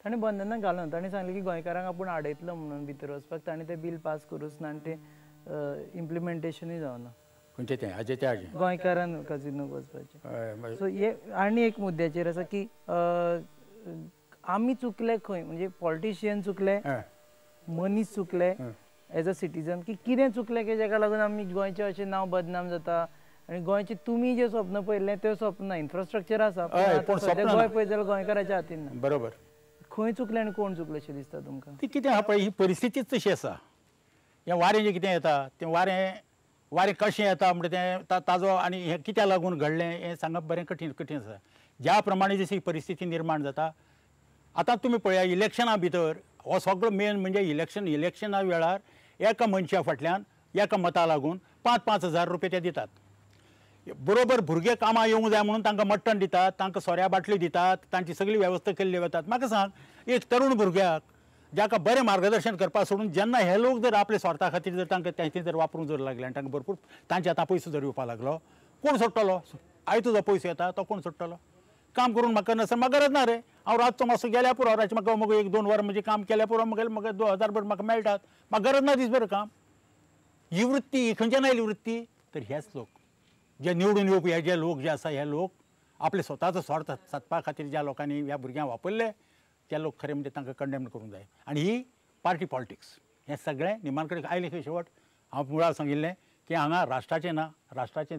ताणें बंधनां घालून ताणें सांगलें की गोंयकारांक आपूण आडयतलो म्हणून भितर वचपाक, ताणें तें बील पास करूच ना आनी तें इम्प्लिमेंटेशनूय जावना. खंयचें तें हाजें तें हाजें गोंयकारान काजिनोक वचपाचें. सो हे आनी एक मुद्द्याचेर आसा की आमी चुकले खंय, म्हणजे पॉलिटिशियन चुकले, मनीस चुकले एज अ सिटीजन, की कितें चुकलें की जाका लागून आमी गोंयचें अशें नांव बदनाम जाता आनी गोंयचें तुमी जें स्वप्न पळयल्लें तें स्वप्न ना. इन्फ्रास्ट्रक्चर आसा पूण सद्या गोंय पळयत जाल्यार गोंयकाराच्या हातीन ना. बरोबर. खंय चुकलें आनी कोण चुकलें अशें दिसता तुमकां? ती कितें आहा पळय, ही परिस्थितीच तशी आसा. हें वारें जें कितें येता तें वारें वारें कशें येता म्हणजे तें ताजो आनी हें कित्याक लागून घडलें हें सांगप बरें कठीण कठीण आसा. ज्या प्रमाणे जशी परिस्थिती निर्माण जाता आतां तुमी पळया इलेक्शना भितर हो सगळो मेन म्हणजे इलेक्शन, इलेक्शना वेळार एका मनशा फाटल्यान एका मता लागून 5-5 हजार रुपये ते दितात. बरोबर भुरगे कामां येवंक जाय म्हणून तांकां मट्टण दितात, तांकां सोऱ्या बाटली दितात, तांची सगळी वेवस्था केल्ली वतात. म्हाका सांग, एक तरुण भुरग्याक जाका बरें मार्गदर्शन करपा सोडून जेन्ना हे लोक जर आपल्या स्वार्था खातीर जर तांकां तें जर वापरूंक जर लागले आनी तांकां भरपूर तांच्या आतां पयसो जर येवपाक लागलो, कोण सोडटलो? आयतो जो पयसो येता तो कोण सोडटलो? काम करून म्हाका नासतना म्हाका गरज ना रे, हांव रातचो मातसो गेल्यार पुरो, रातचें म्हाका मगो 1-2 वरां म्हणजे काम केल्यार पुरो, म्हाका म्हाका 2000 भर म्हाका मेळटात, म्हाका गरज ना दीसभर काम. ही वृत्ती ही खंयच्यान आयली वृत्ती? तर हेच लोक जे निवडून येवपी हे जे लोक जे आसा हे लोक आपले स्वताचो स्वार्थ सादपा खातीर ज्या लोकांनी ह्या भुरग्यांक वापरले ते लोक खरें म्हणजे तांकां कंडेम करूंक जाय. आनी ही पार्टी पॉलिटिक्स हें सगळें निमाण कडेन आयलें खंय शेवट. हांव मुळार सांगिल्लें की हांगा राष्ट्राचें ना, राष्ट्राचें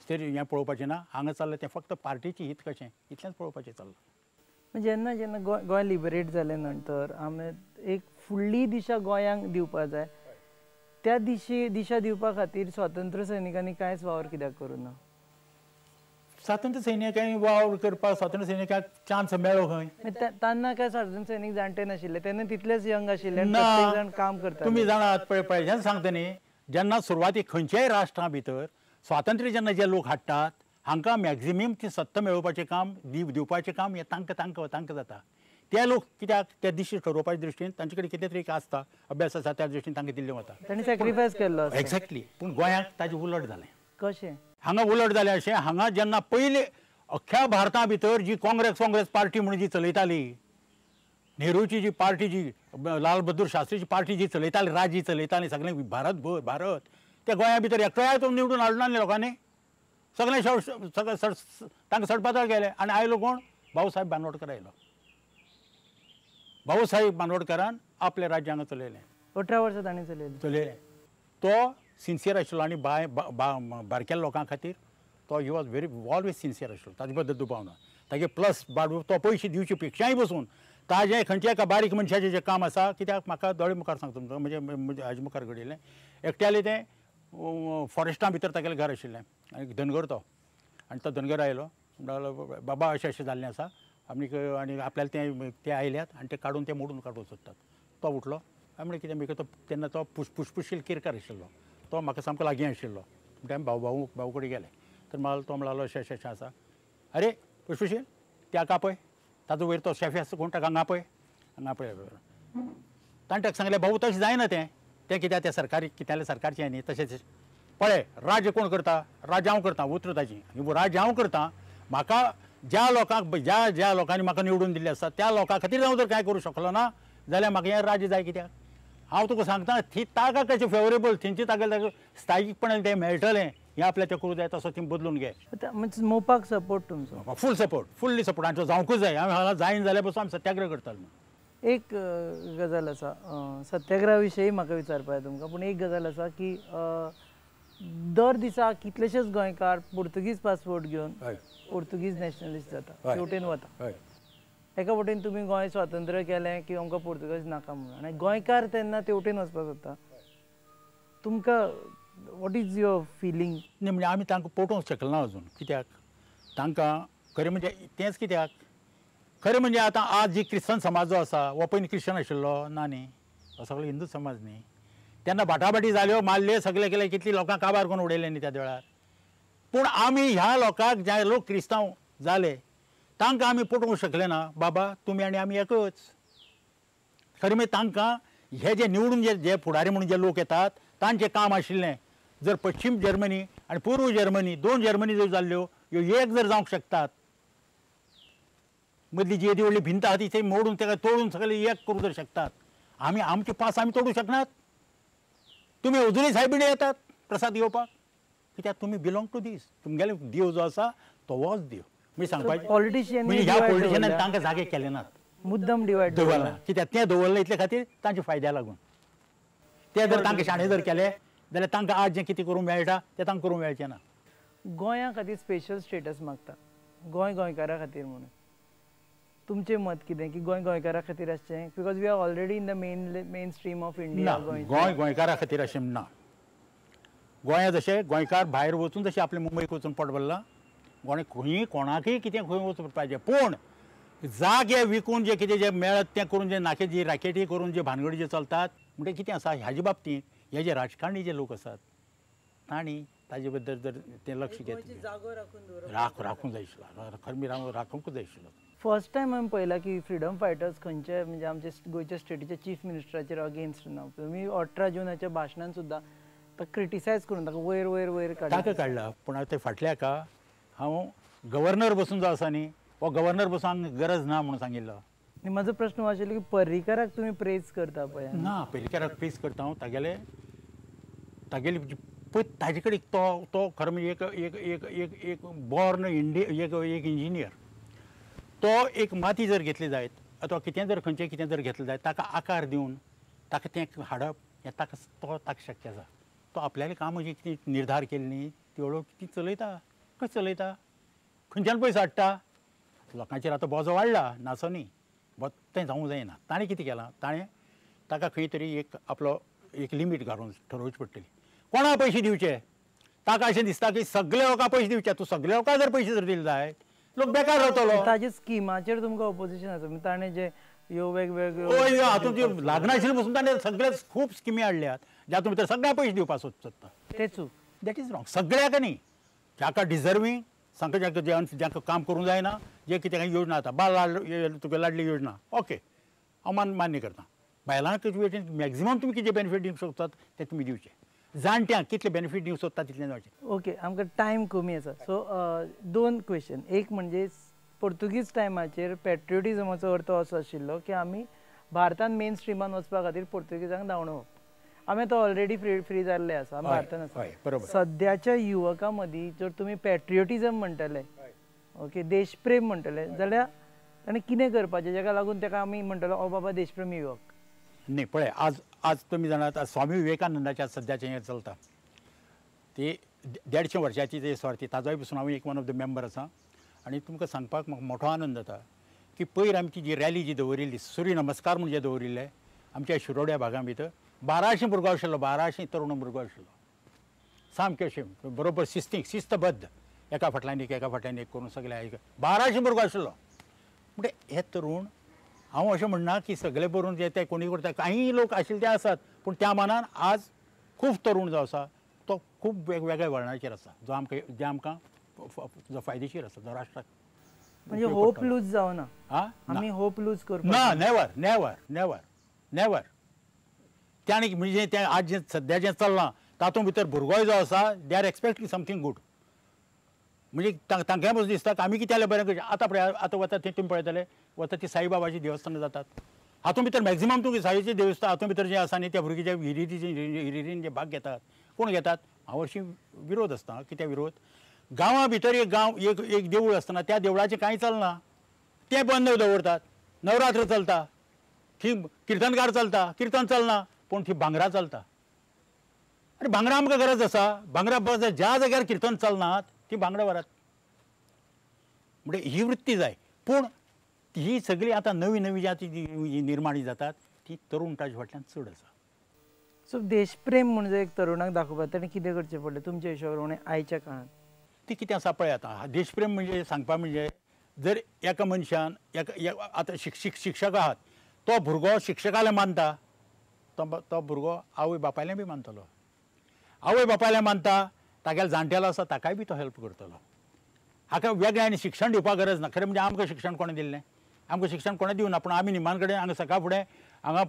हें पळोवपाचें ना, हांगा चल्लां तें फक्त पार्टीचें हित कशें इतलेंच पळोवपाचें चल्लां. जेन्ना जेन्ना गोंय लिबरेट जालें नंतर आमी एक फुडली दिशा गोंयांक दिवपा जाय, त्या दिशा दिवपा खातीर स्वातंत्र्य सैनिकांनी कांयच वावर कित्याक करूं ना? स्वातंत्र्य सैनिकांनी वावर करपाक स्वातंत्र्य सैनिकांक चान्स मेळ्ळो खंय? तेन्ना काय स्वातंत्र्य सैनीक जाणटे नाशिल्ले, तेन्ना तितलेच यंग आशिल्ले, प्रत्येक जाण काम करता. तुमी जाणात पळय पळय जेन्ना सांगता न्ही, जेन्ना सुरवातीक खंयच्याय राष्ट्रां भितर स्वातंत्र्य जेन्ना जे लोक हाडटात हांकां मॅक्झिमम ती सत्ता मेळोवपाचें काम दिवपाचें काम हें तांकां तांकां तांकां जाता. ते लोक कित्याक त्या दिशेन ठरोवपाच्या दृश्टीन तांचे कडेन कितें तरी एक आसता अभ्यास आसा, त्या दृश्टीन तांकां दिल्लें वता, तांणी सॅक्रिफायस केल्लो. एक्झॅक्टली. पूण गोंयांत ताजें उलट जालें. कशें? हांगा उलट जालें अशें, हांगा जेन्ना पयले अख्ख्या भारता भितर जी काँग्रेस काँग्रेस पार्टी म्हणून जी चलयताली, नेहरूची जी पार्टी जी लाल बहादूर शास्त्रीची पार्टी जी चलयताली, राजी चलयताली सगळें भारत भारत, त्या गोंया भितर एकटोय तो निवडून हाडलो ना लोकांनी, सगळें सगळें तांकां सडपातळ गेले. आनी आयलो कोण? भाऊसाहेब बांदोडकर आयलो. भाऊसाहेब बांदोडकरान आपलें राज्य हांगा चलयलें, 18 वर्सां ताणें चलयलें चलयलें. तो सिन्सियर आशिल्लो आनी बारकेल्या लोकां खातीर तो he was very always sincere आशिल्लो, ताजे बद्दल दुबाव ना. तागे प्लस तो पयशे दिवचे पेक्षाय बसून ताजें खंयच्या एका बारीक मनशाचें जें काम आसा, कित्याक म्हाका दोळे मुखार सांगता तुमकां, म्हणजे हाजे मुखार घडिल्लें, एकट्यालें तें फॉरेस्टा भितर तागेलें घर आशिल्लें आनी धनगर तो, आनी तो धनगर आयलो म्हणटा बाबा अशें अशें जाल्लें आसा आनीक आनी आपल्याला तें ते आयल्यात आनी ते काडून ते मोडून काडूंक सोदतात. तो उठलो आनी कितें मागीर तो तेन्ना तो पुष्पुशील केरकार आशिल्लो, तो म्हाका सामको लागीं आशिल्लो, म्हणटा आमी भाऊ भाऊ भाऊ कडेन गेले. तर म्हाका तो म्हणलो अशें अशें अशें आसा, अरे पुष्पुशील त्या पळय ताजो वयर तो शेफी आसा कोण ताका हांगा पळय हांगा पळय. ताणें ताका सांगलें भाऊ तशें जायना तें, तें कित्याक तें सरकारी कित्यालें सरकारचें न्ही, तशें पळय राज्य कोण करता, राज्य हांव करता, उतर ताजी राज्य हांव करता, म्हाका ज्या लोकांक ज्या ज्या लोकांनी म्हाका निवडून दिल्लें आसा त्या लोकां खातीर हांव जर कांय करूं शकलो ना जाल्यार म्हाका हें राज्य जाय कित्याक? हांव तुका सांगता थी ताका कशें फेवरेबल थंयचे ताका स्थायीकपणान तें मेळटलें हें आपल्या तें करूं जाय, तसो ती बदलून घे. मोपाक सपोर्ट तुमचो? फूल सपोर्ट, फुल्ली सपोर्ट. आनी तो जावंकूच जाय, हांवें हांगा जायना जाल्यार पसून आमी सत्याग्रह करताले. एक गजाल आसा सत्याग्रहा विशयी म्हाका विचारपाक जाय तुमकां, पूण एक गजाल आसा की दर दिसा कितलेशेच गोंयकार पुर्तुगीज पासपोर्ट घेवन पुर्तुगीज नॅशनलिस्ट जाता, तेवटेन वता. एका वटेन तुमी गोंय स्वातंत्र्य केलें की आमकां पुर्तुगेज नाका म्हणून, आनी गोंयकार तेन्ना तेवटेन वचपाक सोदता. तुमकां what is your feeling? न्ही म्हणजे आमी तांकां पटोवंक शकना ना अजून, कित्याक तांकां खरें म्हणजे तेंच कित्याक खरें म्हणजे आतां आज जी क्रिस्तांव समाज जो आसा हो पयलीं क्रिश्चन आशिल्लो ना न्ही, हो सगळो हिंदू समाज न्ही. तेन्ना बाटाबाटी जाल्यो, मारले सगळे केले, कितली लोकांक काबार करून उडयले न्ही त्या वेळार. पूण आमी ह्या लोकांक जे लोक क्रिस्तांव जाले तांकां आमी पटोवंक शकले ना, बाबा तुमी आनी आमी एकच. खरें म्हणजे तांकां हे जे निवडून जे जे फुडारी म्हणून जे लोक येतात तांचें काम आशिल्लें जर पश्चिम जर्मनी आनी पूर्व जर्मनी दोन जर्मनी जर जाल्ल्यो ह्यो एक जर जावंक शकतात, मदली जी येदी व्हडली भिंत आहा ती थंय मोडून ताका तोडून सगळे एक करूं जर शकतात, आमी आमचे पास आमी तोडूंक शकनात. तुमी अजुनूय सायबिणी येतात प्रसाद घेवपाक, कित्याक तुमी बिलोंग टू दीस. तुमगेले देव जो आसा तो होच देव. म्हणजे सांगपाचें पॉलिटिशियन म्हणजे ह्या पॉलिटिशियनान तांकां जागे केले नात, मुद्दम डिवायड दवरला. कित्याक तें दवरलें इतले खातीर तांच्या फायद्या लागून. ते जर तांकां शाणे जर केले जाल्यार तांकां आज जें कितें करूंक मेळटा तें तांकां करूंक मेळचें ना. गोंया खातीर स्पेशल स्टेटस मागता, गोंय गोंयकारा खातीर म्हणून. तुमचें मत कितें की गोंय गोंयकारा खातीर आसचें? Because we are already in the main stream of India. Goa गोंयकारा खातीर अशें ना. गोंया जशें गोंयकार भायर वचून जशें आपले मुंबयक वचून पोट भरलां, गोंय खंय कोणाकय कितें खंय वचून पाहिजे. पूण जागे विकून जे कितें जें मेळत तें करून जे नाके जी रॅकेटी करून जे भानगडी जे चलतात म्हणजे कितें आसा हाजे बाबतींत हे जे राजकारणी जे लोक आसात तांणी ताजे बद्दल जर तें लक्ष घेतलें राखूंक जाय आशिल्लो, खरें राखूंकूच जाय आशिल्लो. फर्स्ट टायम हांवें पळयलां की फ्रिडम फायटर्स खंयचे म्हणजे आमचे गोंयच्या स्टेटीच्या चीफ मिनिस्टराचेर अगेन्स्ट ना. तुमी 18 जूनाच्या भाशणान सुद्दां ताका क्रिटिसायज करून ताका वयर वयर वयर ताका काडला. पूण आतां फाटल्या का हांव गव्हर्नर बसून जो आसा न्ही, हो गव्हर्नर बसून गरज ना म्हणून सांगिल्लो. आनी म्हजो प्रश्न आशिल्लो की पर्रीकराक तुमी प्रेज करता पळय. ना, पर्रीकराक प्रेज करता हांव. तागेले तागेली पळय ताजे कडेन तो तो खरें म्हणजे एक एक एक एक एक बॉर्न इंडिया एक एक इंजिनियर. तो एक माती जर घेतली जायत अथवा कितें जर खंयचें कितें जर घेतलें जायत ताका आकार दिवन ताका तें हाडप हें ताका तो ताका शक्य आसा. तो आपल्याले कामां जी कितें निर्धार केली न्ही ती हळू ती चलयता. कशें चलयता? खंयच्यान पयसो हाडटा? लोकांचेर आतां बोजो वाडला नासो न्ही, तें जावूंक जायना. ताणें कितें केलां, ताणें ताका खंय तरी एक आपलो एक लिमीट घालून ठरोवची पडटली. कोणाक पयशे दिवचे? ताका अशें दिसता की सगळे लोकांक पयशे दिवचे. तूं सगळे लोकांक जर पयशे जर दिले जायत लोक बेकार रावतलो. ताजे स्किमाचेर तुमकां ऑपोजिशन आसा. ताणें जे ह्यो वेगवेगळ्यो हय हातूंत त्यो लागनाशिल्ले पसून ताणें सगळे खूब स्किमी हाडल्यात जातूंत भितर सगळ्यांक पयशे दिवपाक सोदता. तें चूक. That is wrong. सगळ्याक न्ही, जाका डिजर्वींग सामकें जाका जांकां काम करूंक जायना जे कितें कांय योजना आतां बाल लाड तुगे लाडली योजना ओके हांव मान्य करता. बायलांक मॅक्झिमम तुमी कितें बेनिफीट दिवंक शकतात ते तुमी दिवचे. जाणट्यांक कितले बेनिफीट दिवंक सोदता तितलें जावचें. ओके, आमकां टायम कमी आसा. सो दोन क्वेश्चन. एक म्हणजे पोर्तुगीज टायमाचेर पेट्रियोटिजमाचो अर्थ असो आशिल्लो की आमी भारतान मेन स्ट्रिमान वचपा खातीर पोर्तुगीजांक धांवडोवप. आमी आतां ऑलरेडी फ्री जाल्ले आसा, आमी भारतान आसा. सद्याच्या युवकां मदीं जर तुमी पेट्रियोटिजम म्हणटले, ओके, देशप्रेम म्हणटले जाल्यार ताणें कितें करपाचें जाका लागून ताका आमी म्हणटलो ओ बाबा देशप्रेमी युवक? न्ही पळय, आज आज तुमी जाणात स्वामी विवेकानंदाच्या सद्याचें हें चलता ती 150 वर्सांची ते स्वार्थी ताजोय पसून हांव एक वन ऑफ the member आसा. आनी तुमकां सांगपाक म्हाका मोठो आनंद जाता की पयर आमची जी रॅली जी दवरिल्ली सूर्य नमस्कार म्हूण जे दवरिल्ले आमच्या शिरोड्या भागां भितर 1200 भुरगो आशिल्लो, 1200 तरुण भुरगो आशिल्लो, सामके अशें बरोबर शिस्तीक शिस्तबद्ध एका फाटल्यान एक एका फाटल्यान एक करून सगळे 1200 भुरगो आशिल्लो. म्हणजे हे तरुण हांव अशें म्हणना की सगळे बरोवन जे ते कोणी करता, कांय लोक आशिल्ले ते आसात, पूण त्या मानान आज खूब तरुण जो आसा तो खूब वेगवेगळ्या वळणाचेर आसा, जो आमकां जे आमकां जो फायदेशीर आसा, जो राष्ट्राक म्हणजे होप लूज जावना. आमी होप लूज करपाक ना, नेवर नेवर नेवर नेवर. त्याणी म्हणजे तें आज जें सद्या जें चल्लां तातूंत भितर भुरगोय जो आसा they are expecting something good. म्हणजे तांकां पसून दिसता आमी कितें जाल्यार बरें करचें. आतां पळय आतां वता थंय तुमी पळयतले वता ती साईबाबाची देवस्थानां जातात, हातूंत भितर मॅक्झिमम तुमी साईचें देवस्थान हातूंत भितर जें आसा न्ही त्या भुरगीं जे हिरिरीन जे भाग घेतात कोण घेतात हांव हरशीं विरोध आसता. कित्याक विरोध? गांवां भितर एक गांव एक एक देवूळ आसतना त्या देवळाचें कांय चलना, तें बंद दवरतात. नवरात्र चलता, थंय किर्तनकार चलता, किर्तन चलना, पूण थंय भांगरां चलता. आनी भांगरां आमकां गरज आसा, भांगरां ज्या जाग्यार किर्तन चलनात ती भांगरां व्हरात. म्हणजे ही वृत्ती जाय. पूण ही सगळी आतां नवी नवी जी आतां निर्माणी जातात ती तरुण ताजे फाटल्यान चड आसा. सो देशप्रेम म्हणजे एक तरुणाक दाखोवपाक ताणें कितें करचें पडलें तुमच्या हिशोबा प्रमाणे आयच्या काळांत? ती कितें आसा पळय आतां देशप्रेम म्हणजे सांगपा म्हणजे जर एका मनशान एका आतां शिक्षक आहात तो भुरगो शिक्षकाले मानता, तो भुरगो आवय बापायलें बी मानतलो, आवय बापायलें मानता, तागेलो जाणटेलो आसा ताकाय बी तो हेल्प करतलो. हाका वेगळें आनी शिक्षण दिवपाक गरज ना. खरें म्हणजे आमकां शिक्षण कोणें दिल्लें? आमकां शिक्षण कोणें दिवना. पूण आमी निमान कडेन हांगा सकाळ फुडें हांगा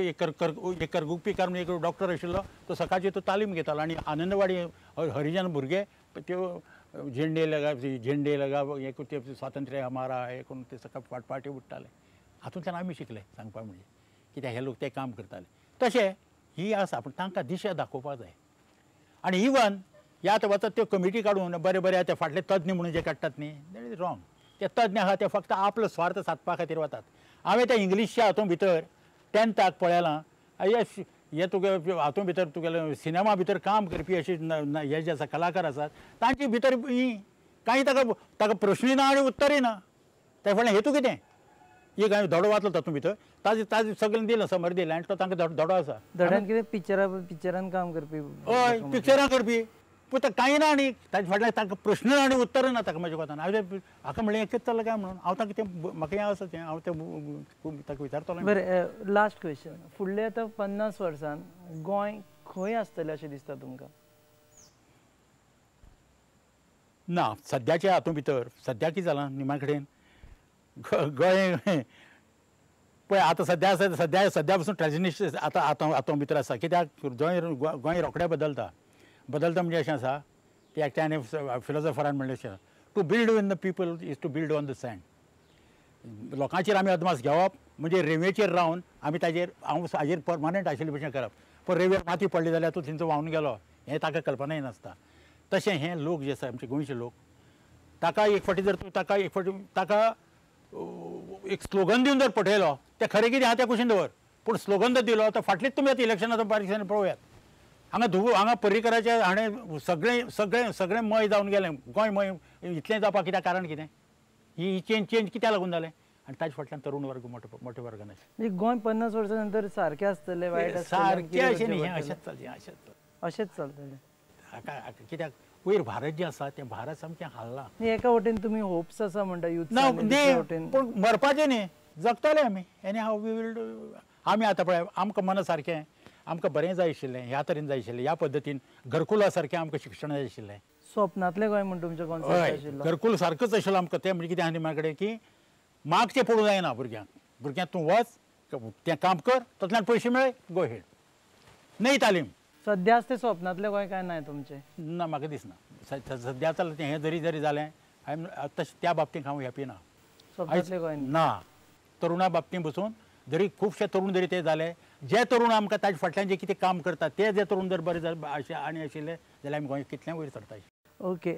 एक करगुप्पीकार म्हणून एक डॉक्टर आशिल्लो, तो सकाळची तो तालीम घेतालो आनी आनंदवाडी हरिजन भुरगे त्यो झेंडे लगा झेंडे लगा हें ते स्वातंत्र्य हमारा हें करून ते सगळे फाटपाटी उडटाले. हातूंतल्यान आमी शिकले सांगपा म्हणजे कित्याक हे लोक ते काम करताले. तशें ही आसा, पूण तांकां दिशा दाखोवपाक जाय. आनी इवन ह्या आतां वचत त्यो कमिटी काडून बरे बरे ते फाटले तज्ञ म्हणून जे काडटात न्ही, that is wrong. ते तज्ञ आहा ते फक्त आपलो स्वार्थ सादपा खातीर वतात. हांवें त्या इंग्लिशच्या हातूंत भितर टेंथाक पळयलां, हे तुगे हातूंत भितर तुगेले सिनेमा भितर काम करपी अशे हे जे आसा कलाकार आसात तांचे भितर ही कांय ताका ताका प्रश्नूय ना आनी उत्तरूय ना. ते फाटल्यान हेतू कितें? एक हांवें धडो वाचलो तातूंत भितर, ताजे ताजे सगळें दिलां समर दिलें आनी तो तांकां धडो आसा. धड्यान कितें पिक्चरान काम करपी? हय, पिक्चरां करपी, पूण ताका कांय ना आनी ताजे फाटल्यान तांकां प्रश्न ना आनी उत्तर ना ताका. म्हज्या कोतान हांवें हाका म्हणलें एकच चल्लां काय म्हणून हांव ताका तें म्हाका हें आसा तें हांव तें ताका विचारतलो. बरें, लास्ट क्वेश्चन, फुडले आतां 50 वर्सान गोंय खंय आसतलें अशें दिसता तुमकां? ना, सद्याच्या हातूंत भितर सद्या कितें जालां निमा कडेन गोंय पळय आतां सद्या आसा, सद्या सद्या पसून ट्रेजिशन आतां आतां हातूंत भितर आसा. कित्याक गोंय गोंय रोखडें बदलता. बदलता म्हणजे अशें आसा, ते एकट्याने फिलॉसॉफरान म्हणलें अशें, to build on the people is to build on the sand. लोकांचेर आमी अदमास घेवप म्हणजे रेंवेचेर रावन आमी ताजेर हांव हाजेर परमनंट आशिल्ले भशेन करप. पूण रेंवेर माती पडली जाल्यार तूं थंयचो व्हांवन गेलो हें ताका कल्पनाय नासता. तशें हें लोक जे आसा आमचे गोंयचे लोक, ताका एक फावटी जर तूं ताका एक फावटी ताका एक स्लोगन दिवन जर पठयलो तें खरें कितें आहा तें कुशीन दवर, पूण स्लोगन जर दिलो तर फाटलीच तुमी आतां इलेक्शनां बारीकसाणेन पळोवयात. हांगा धुवू हांगा पर्रीकराच्या हाणें सगळें सगळें सगळें मय जावन गेलें. गोंय मय इतलें जावपाक कित्याक कारण कितें? ही चेंज चेंज कित्याक लागून जालें? आनी ताजे फाटल्यान तरुण वर्ग मोठो मोठ्या वर्गान आशिल्लो. गोंय 50 वर्सां नंतर सारकें आसतलें वायट सारकें अशें न्ही, हें अशेंच चलतें, अशेंच अशेंच चलतलें. हाका कित्याक वयर भारत जें आसा तें भारत सामकें हाल्लां. एका वटेन तुमी होप्स आसा म्हणटा यूथ, ना पूण मरपाचें न्ही, जगतले आमी. Any how we will. आमी आतां पळय आमकां मना सारकें आमकां बरें जाय आशिल्लें, ह्या तरेन जाय आशिल्लें, ह्या पद्दतीन घरकुला सारकें आमकां शिक्षण जाय आशिल्लें. स्वप्नांतलें गोंय म्हण तुमचें कॉन्सेप्ट आशिल्लो? घरकुल सारकोच आशिल्लो आमकां. तें म्हणजे कितें आहा निमा कडेन की मागचें पडूंक जायना भुरग्यांक. भुरग्यांक तूं वच तें काम कर, तातूंतल्यान पयशे मेळय, गो हेड. न्ही तालीम सद्याच तें स्वप्नांतलें गोंय काय ना तुमचें? ना, म्हाका दिसना सद्या चल्लां तें. हें जरी जरी जालें हांवें तशें त्या बाबतींत हांव हॅपी ना. स्वप्नांतलें गोंय ना. तरुणा बाबतींत बसून जरी खुबशे तरुण जरी ते जाले, जे तरुण आमकां ताजे फाटल्यान जे कितें काम करतात ते जे तरुण जर बरे आनी आशिल्ले जाल्यार आमी गोंय कितलें वयर सरता. ओके,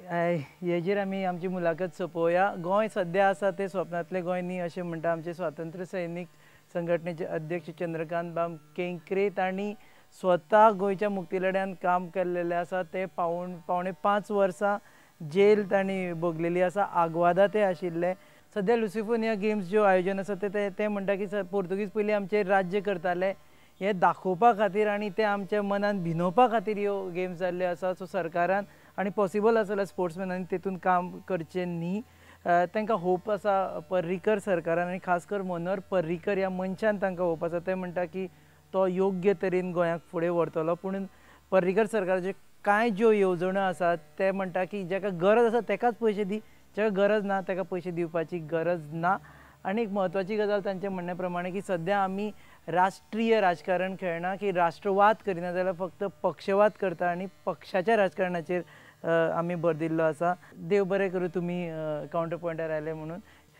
हेजेर आमी आमची मुलाखत सोंपोवया. गोंय सद्या आसा तें स्वप्नांतलें गोंय न्ही अशें म्हणटा आमचे स्वातंत्र्य सैनीक संघटनेचे अध्यक्ष चंद्रकांत बाब केंकरे. तांणी स्वता गोंयच्या मुक्ती लढ्यान काम केल्लेलें आसा. ते 4.75 वर्सां जेल तांणी भोगलेली आसा. आग्वादा ते आशिल्ले. सद्या लुसिफोनिया गेम्स ज्यो आयोजन आसा ते ते म्हणटा की पोर्तुगीज पयलीं आमचेर राज्य करताले हें दाखोवपा खातीर आनी ते आमच्या मनान भिनोवपा खातीर ह्यो गेम्स जाल्ल्यो आसा. सो सरकारान आनी पॉसिबल आसा जाल्यार स्पोर्ट्समॅनांनी तेतून काम करचें न्ही. तांकां होप आसा पर्रीकर सरकारान आनी खास कर मनोहर पर्रीकर ह्या मनशान तांकां होप आसा. ते म्हणटा की तो योग्य तरेन गोंयाक फुडें व्हरतलो. पूण पर्रीकर सरकाराच्यो कांय ज्यो येवजण्यो आसात ते म्हणटा की जाका गरज आसा ताकाच पयशे दी, जाका गरज ना ताका पयशे दिवपाची गरज ना. आनी एक म्हत्वाची गजाल तांच्या म्हणण्या प्रमाणे की सद्या आमी राष्ट्रीय राजकारण खेळना, की राष्ट्रवाद करिना जाल्यार फक्त पक्षवाद करता आनी पक्षाच्या राजकारणाचेर आमी भर दिल्लो आसा. देव बरें करूं तुमी कावंटर पॉयंटार आयले म्हणून.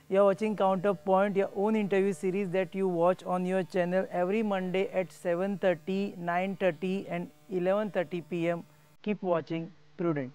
You are watching Counterpoint, your own interview series that you watch on your channel every Monday at 7:30, 9:30 and 11:30 PM. Keep watching. Prudent.